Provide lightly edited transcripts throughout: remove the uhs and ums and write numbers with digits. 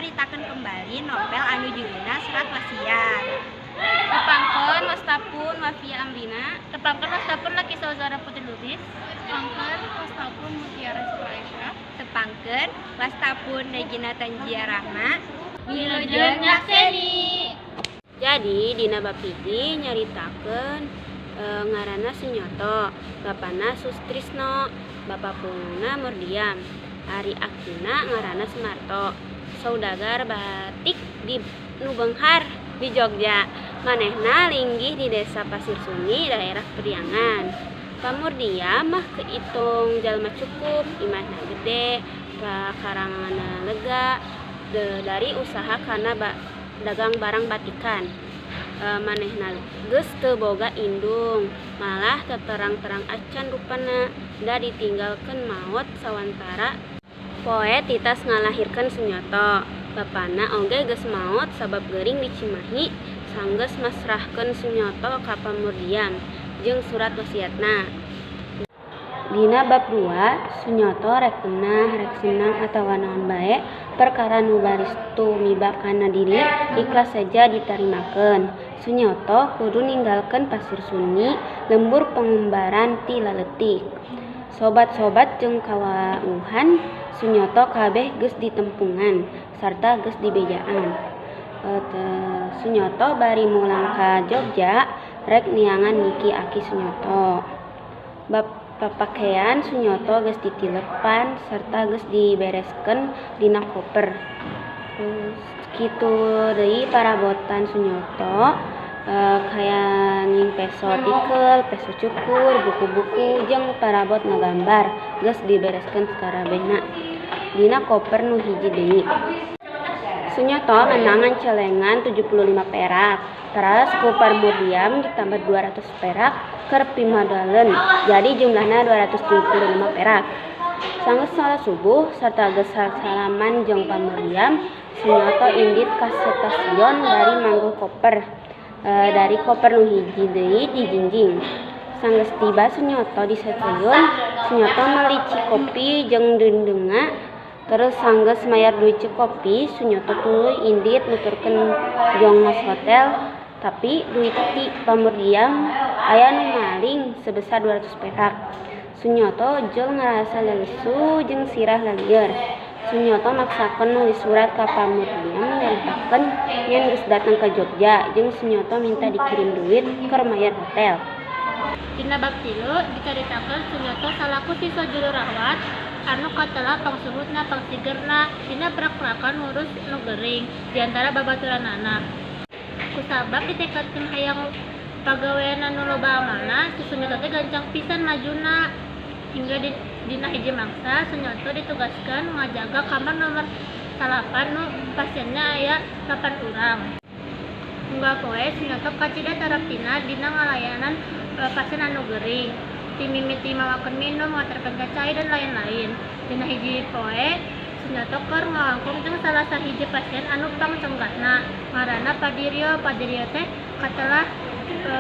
nyaritakeun kembali novel anu judulna Surat Wasiat. Tepangkeun, wastapun Wafia Amrina. Tepangkeun, wastapun Laki Sauzara Putri Lubis. Tepangkeun, wastapun Mutiara Citra Aisyah. Tepangkeun, wastapun Regina Tanjia Rahma. Wilujeng nyakseni. Jadi dina bab hiji nyaritakeun ngaranna Sunyoto, bapana Sutrisno, bapa pungna Murdiam. Ari akina ngaranna Sumarto, saudagar batik di nu beunghar di Jogja. Manehna linggih di Desa Pasir Sumi, daerah Priangan. Pa Murdiam mah keitung jalma cukup, imahna gede, pakaranganna lega dari usaha kana dagang barang batikan. Manehna geus teu boga indung, malah teu terang-terang acan rupana, da ditinggalkeun maot sawantara poe titas ngalahirkeun Sunyoto. Bapana oge geus maot sabab gering di Cimahi sanggeus masrahkeun Sunyoto ka Pa Murdiam jeung surat wasiatna. Dina bab 2, Sunyoto rek eunah, rek senang atawa naon bae perkara nu baris tumiba kana diri ikhlas saja ditarimakeun. Sunyoto kudu ninggalkeun Pasir Suni, lembur pangumbaran ti laletik. Sobat-sobat jeung kawauhan Sunyoto kabeh geus ditempungan sarta geus dibejaan. Sunyoto bari mulang ka Jogja rek neangan niki aki Sunyoto. Bab papakean Sunyoto geus ditilepan sarta geus dibereskeun dina koper. Kitu deui parabotan Sunyoto, kaya nging peso tikel, peso cukur, buku-buku jeung parabot ngagambar geus dibereskeun sakarabehna dina koper nu hiji deui. Sunyoto menangan celengan 75 perak, teras ku Murdiam ditambah 200 perak keur pimodaleun, jadi jumlahna 275 perak. Sanggeus salat subuh sarta geus salaman jeung Pa Murdiam, Sunyoto indit ka stasiun bari mangguh koper. Dari koper nu hiji deui dijingjing. Sanggeus tiba Sunyoto di stasiun, Sunyoto meuli cikopi jeung deundeunga. Terus sanggeus mayar duit cikopi, Sunyoto tuluy indit nuturkeun jongos hotel, tapi duit ti Pa Murdiam aya nu maling sebesar 200 perak. Sunyoto jol ngarasa lelesu jeung sirah lalieur. Sunyoto maksakeun nulis surat ka Pa Murdiam nyaritakeun yen geus datang ka Jogja jeung Sunyoto minta dikirim duit keur mayar hotel. Dina bab 3 dicaritakeun Sunyoto salaku siswa juru rawat anu katelah pangsuhutna pangsigerna dina prak-prakan ngurus nu gering di antara babaturanana. Kusabab ditekadkeun hayang pagawean anu loba amalna, si Sunyoto teh gancang pisan majuna. Hingga dina hiji mangsa Sunyoto ditugaskeun ngajaga kamar nomor 8 nu pasienna aya 8 urang. Unggal poe Sunyoto kacida taraptina dina ngalayanan pasien anu gering. Ti mimiti mawakeun minum, ngaterkeun cai dan lain-lain. Dina hiji poe Sunyoto keur ngawangkong jeung salah sahiji pasien anu pangcenggahna, ngaranna Padirio. Padirio teh katelah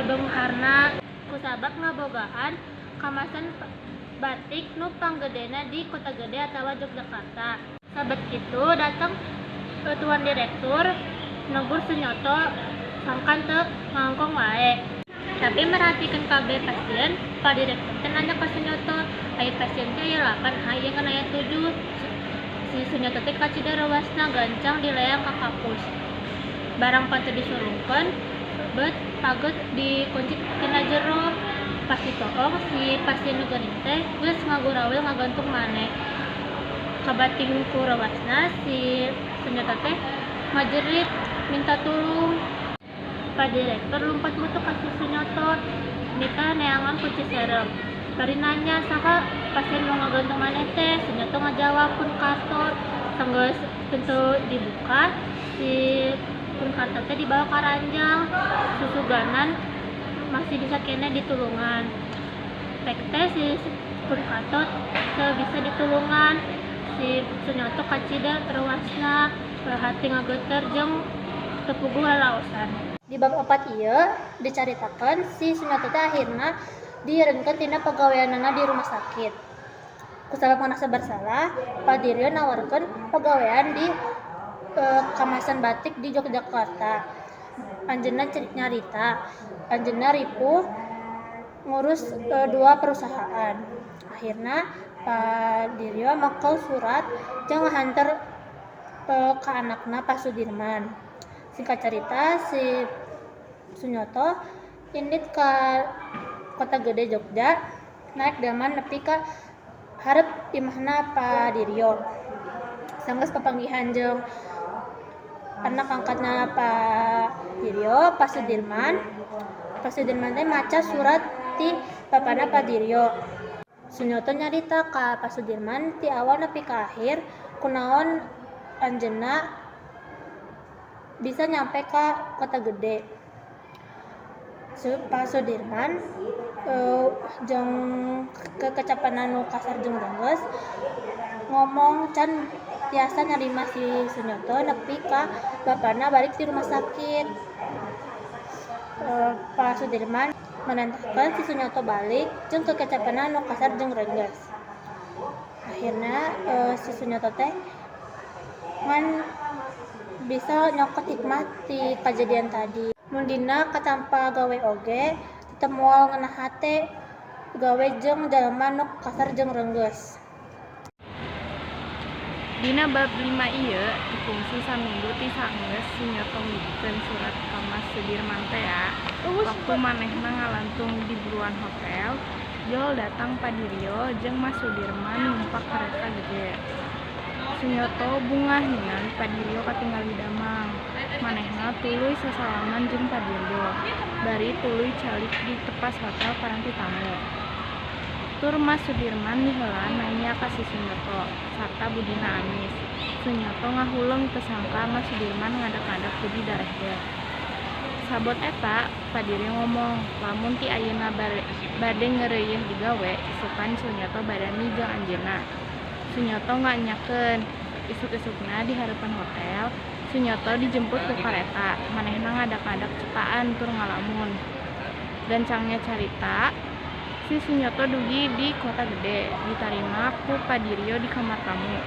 beungharna kusabab ngabogaan kamasan batik nu panggedena di Kotagede atawa Yogyakarta. Sabet kitu dateng tuan direktur negur Sunyoto sangkan teu ngangkong wae. Tapi merhatikeun kabeh pasien, Pak Direktur teh nanya ka Sunyoto, "Aya pasien teh aya 8, aya ngan aya 7." Si Sunyoto teh kacida reuasna gancang dileang ka kapus. Barang pantu disurungkeun, bet paget dikunci tina jero. Pas ditoong, si pasien nu geuning teh geus ngagurawil ngagantung maneh. Kabating ku reuasna, si Sunyoto teh ngajerit minta tulung. Pak Direktur lumpat mutu ka si Sunyoto, mita neangan kunci serep. Bari nanya saha pasien nu ngagantung maneh teh, Sunyoto ngajawab Pun Karto. Sanggeus pintu dibuka, si Pun Karto teh dibawa ka ranjang, susuganan masih bisa keneh ditulungan. Pek teh si Pun Karto teu bisa ditulungan, si Sunyoto kacida reuasna, hati ngageter jeung teu puguh lalaosan. Di bab 4 ieu dicaritakeun si Sunyoto teh akhirna dieureunkeun tina pagaweanana di rumah sakit. Kusabab ngarasa bersalah, Pak Diryo nawarkeun pagawean di Kamasan batik di Yogyakarta. Anjeunna nyarita anjeunna ripuh ngurus dua perusahaan. Akhirna Pak Diryo mekel surat jeung ngahanter ka anakna Pak Sudirman. Singkat carita, si Sunyoto indit ka Kota Gede Jogja naik delman nepi ka hareup imahna Pak Diryo. Sanggeus papanggihan jeung anak angkatna Pak Diryo, Pak Sudirman. Pak Sudirman teh maca surat ti bapana Pak Diryo. Sunyoto nyarita ka Pak Sudirman ti awal nepi ka akhir kunaon anjeunna bisa nyampe ka Kota Gede. Pak Sudirman jeung kekecapan anu kasar jeung rengges ngomong can tiasa narima si Sunyoto nepi ka bapana balik ti rumah sakit. Pak Sudirman merintahkeun si Sunyoto balik jeung kekecapan anu kasar jeung rengges. Akhirna si Sunyoto teh ngan bisa nyokot hikmah ti kajadian tadi. Mun dina katampa gawe oge tetep moal ngeunah hate gawe jeung jalma nu kasar jeung rengges. Dina bab 5 ieu teu kungsi saminggu ti sanggeus Sunyoto ngibikeun surat ka Mas Sudirman tea. Waktu manehna ngalantung di buruan hotel, jol datang Pak Diryo jeung Mas Sudirman numpak kareta gede. Sunyoto bungah ningali Pak Diryo katingali damang. Manehna tuluy sasalaman jeung Pak Diryo, bari tuluy calik di tepas hotel paranti tamu. Tur Mas Sudirman diheulaan nanya ka si Sunyoto sarta budina amis. Sunyoto ngahuleng teu sangka Mas Sudirman ngadak-ngadak budi darehde. Sabot eta, Pak Diryo ngomong, lamun ti ayeuna bade ngeureuyeuh digawe, isukan Sunyoto badami jeung anjeunna. Sunyoto ngaenyakeun. Isuk-isukna di hareupeun hotel, Sunyoto dijemput ku kareta. Manehna ngadak-ngadak cipaan tur ngalamun. Gancangna carita, si Sunyoto dugi di Kota Gede, ditarima ku Pak Diryo di kamar tamu.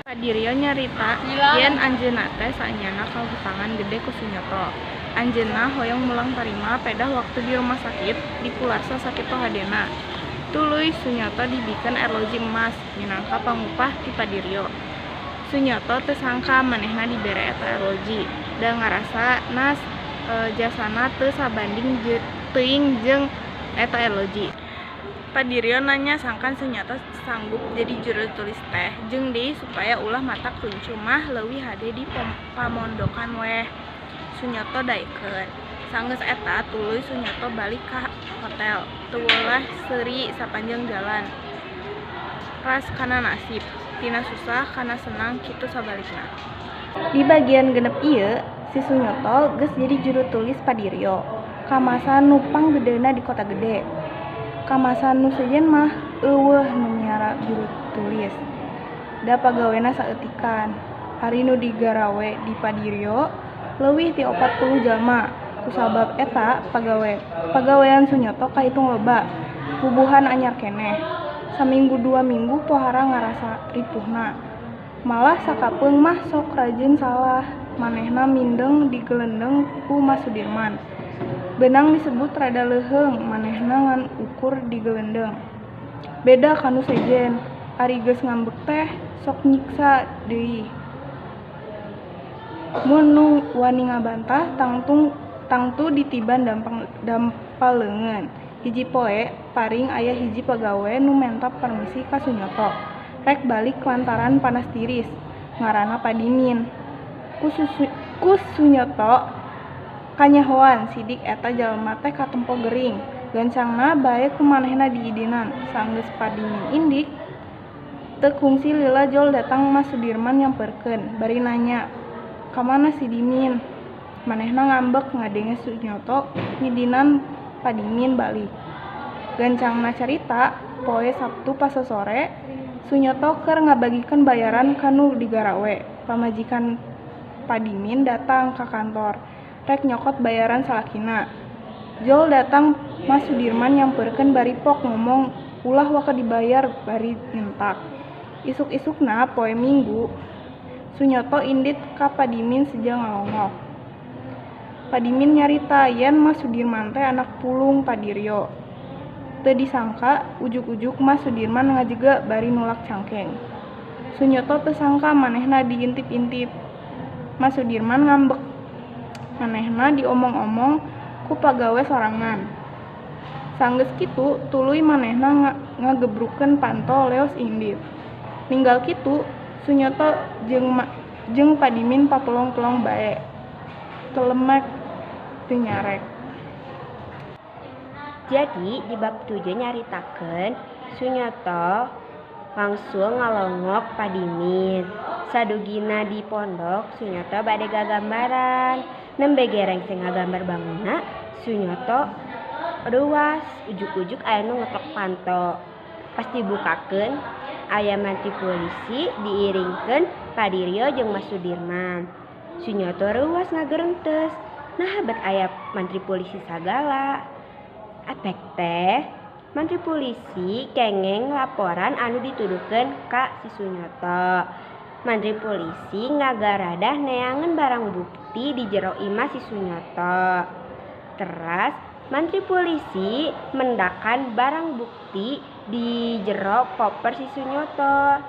Pak Diryo nyarita yen anjeunna teh saenyana kahutangan gede ku Sunyoto. Anjeunna hoyong mulang tarima pedah waktu di rumah sakit dipularsa sakitu hadena. Tuluy Sunyoto dibikeun erloji emas minangka pangupah ti Pak Diryo. Sunyoto teu sangka manehna dibere eta erloji, da ngarasa jasana teu sabanding teuing jeung eta erloji. Pak Diryo nanya sangkan Sunyoto sanggup jadi juru tulis teh jeung deui supaya ulah matak runcu mah leuwih hade di pamondokan weh. Sunyoto daekeun. Sanggeus eta tuluy Sunyoto balik ka hotel, teu weleh seuri sapanjang jalan. Ras kana nasib, tina susah kana senang kitu sabalikna. Di bagian 6 ieu, si Sunyoto geus jadi juru tulis Pak Diryo. Kamasan nu panggedena di Kota Gede. Kamasan nu sejen mah euweuh nu miara juru tulis. Da pagawena saeutikan. Ari nu digarawe di Pak Diryo leuwih ti 40 jalma. Kusabab eta pagawean Sunyoto kahitung loba, bubuhan anyar keneh. Saminggu dua minggu pohara ngarasa ripuhna. Malah sakapeung mah sok rajin salah, manehna mindeng digelendeng ku Mas Sudirman. Beunang disebut rada leuheung, manehna ngan ukur digelendeng. Beda ka nu sejen, ari geus ngambek teh sok nyiksa deui. Mun nu wani ngabantah tangtu ditiban dampal leungeun. Hiji poe paring aya hiji pagawe nu menta permisi ka Sunyoto. Rek balik lantaran panas tiris, ngaranna Padimin. Ku Sunyoto kanyahoan sidik eta jalma teh katempo gering. Gancangna bae ku manehna diidinan. Sanggeus Padimin indik, teu kungsi lila jol datang Mas Sudirman nyamperkeun bari nanya, "Ka mana si Dimin?" Manehna ngambek ngadenge Sunyoto ngidinan Padimin balik. Gancangna carita, poe Sabtu pasosore, Sunyoto keur ngabagikeun bayaran ka nu digarawe. Pamajikan Padimin datang ka kantor, rek nyokot bayaran salakina. Jol datang Mas Sudirman nyamperkeun bari pok ngomong ulah waka dibayar bari nyentak. Isuk-isukna poe Minggu, Sunyoto indit ka Padimin seja ngalongok. Padimin nyarita yen Mas Sudirman teh anak pulung Padiryo. Teu disangka ujug-ujug Mas Sudirman ngajega bari nulak cangkeng. Sunyoto teu sangka manehna diintip-intip. Mas Sudirman ngambek. Manehna diomong-omong ku pagawe sorangan. Sanggeus kitu tuluy manehna ngagebrukeun panto leos indit. Ninggal kitu Sunyoto jeung Padimin papelong-pelong bae. Telemek teu nyarek. Jadi di bab 7 nyaritakeun Sunyoto wangsul ngalongok Padimin. Sadugina di pondok Sunyoto bade gagambaran. Nembe gereng sing ngagambar banguna Sunyoto reuwas ujug-ujug aya nu ngetok panto. Pas dibukakeun aya mantri polisi diiringkeun Padiryo jeung Mas Sudirman. Sunyoto reuwas ngagerentes. Naha bet aya mantri polisi sagala. Apek teh mantri polisi kengeng laporan anu dituduhkeun ka si Sunyoto. Mantri polisi ngagaradah neangan barang bukti di jero imah si Sunyoto. Teras mantri polisi mendakan barang bukti di jero koper si Sunyoto.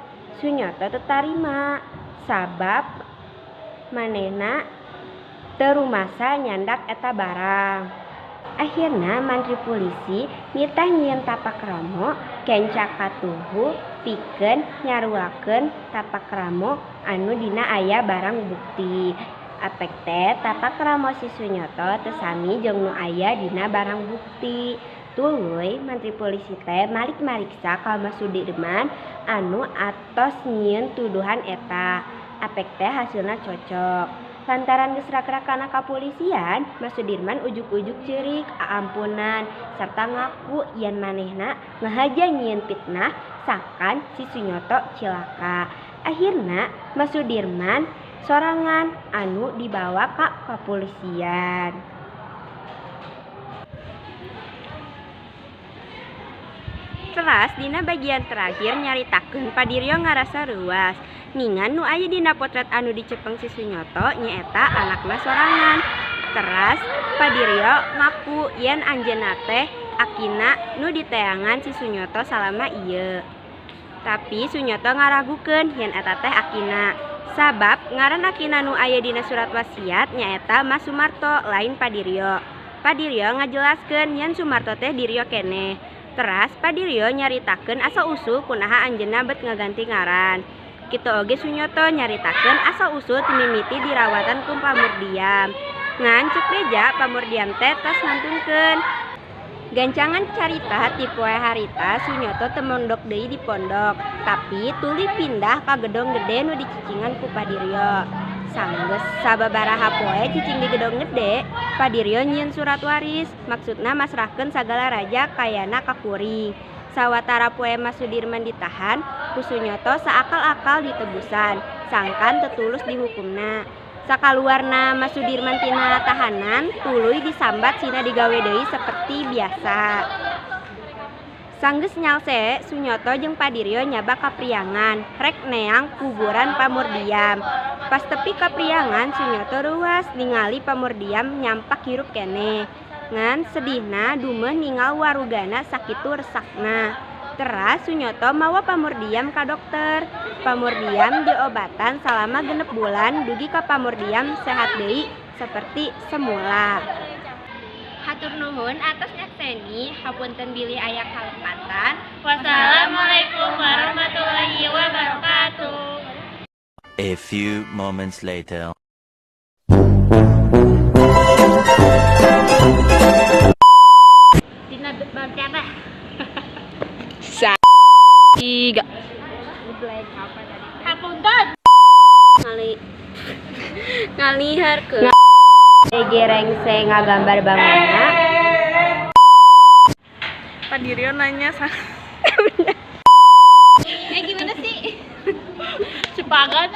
Sunyoto teu tarima sabab manehna teu rumasa nyandak eta barang. Akhirna mantri polisi nitah nyieun tapak ramo kenca katuhu pikeun nyaruakeun tapak ramo anu dina aya barang bukti. Apek teh tapak ramo si Sunyoto teu sami jeung nu aya dina barang bukti. Tuluy mantri polisi teh malik mariksa ka Mas Sudirman anu atos nyieun tuduhan eta. Apek teh hasilna cocok. Lantaran geus rak-rakana kapolisian, Mas Sudirman ujug-ujug ceurik aampunan sarta ngaku yen manehna ngahaja nyieun fitnah sangkan si Sunyoto cilaka. Akhirna Mas Sudirman sorangan anu dibawa ka kapolisian. Teras dina bagian terakhir nyaritakeun Padiryo ngarasa reuas. Ningan nu aya dina potret anu dicepeng si Sunyoto nyaeta anakna sorangan. Teras Padiryo ngaku yen anjeunna teh akina nu diteangan si Sunyoto salama ieu. Tapi Sunyoto ngaragukeun yen eta teh akina. Sabab ngaran akina nu aya dina surat wasiat nyaeta Mas Sumarto lain Padiryo. Padiryo ngajelaskeun yen Sumarto teh Diryo keneh. Teras Padiryo nyaritakeun asal usul kunaha anjeunna bet ngaganti ngaran. Kitu oge Sunyoto nyaritakeun asal usul timimiti dirawatan ku Pamurdiam. Ngan cek beja Pamurdiam teh tos ngantunkeun. Gancangan carita ti poe harita Sunyoto teu mondok deui di pondok, tapi tuluy pindah ka gedong gede nu dicicingan ku Padiryo. Sanggeus sababaraha poe cicing di gedong gede, Padiryo nyieun surat waris, maksudna masrahkeun sagala raja kayana ka kuring. Sawatara poe Mas Sudirman ditahan, ku Sunyoto saakal-akal ditebusan, sangkan teu tulus dihukumna. Sakaluarna Mas Sudirman tina tahanan, tuluy disambat sina digawe deui seperti biasa. Sanggeus nyalse, Sunyoto jeung Padiryo nyaba ka Priangan, rek neang kuburan Pamurdiam. Pas tepi ka Priangan, Sunyoto reuas ningali Pamurdiam nyampak hirup keneh. Ngan sedihna dumeh ningal warugana sakitu resakna. Teras Sunyoto mawa Pamurdiam ka dokter. Pamurdiam diobatan salama 6 bulan dugi ka Pamurdiam sehat deui seperti semula. Hatur nuhun atas nyakseni, hapunten bilih aya kalepatan. Wassalamualaikum warahmatullahi wabarakatuh. A few moments later. Dina bab siapa? 3. Hapunten. Ngaliharkeun gerengse ngagambar bangunna. Padiryo nanya Ya gimana sih? Sepakat.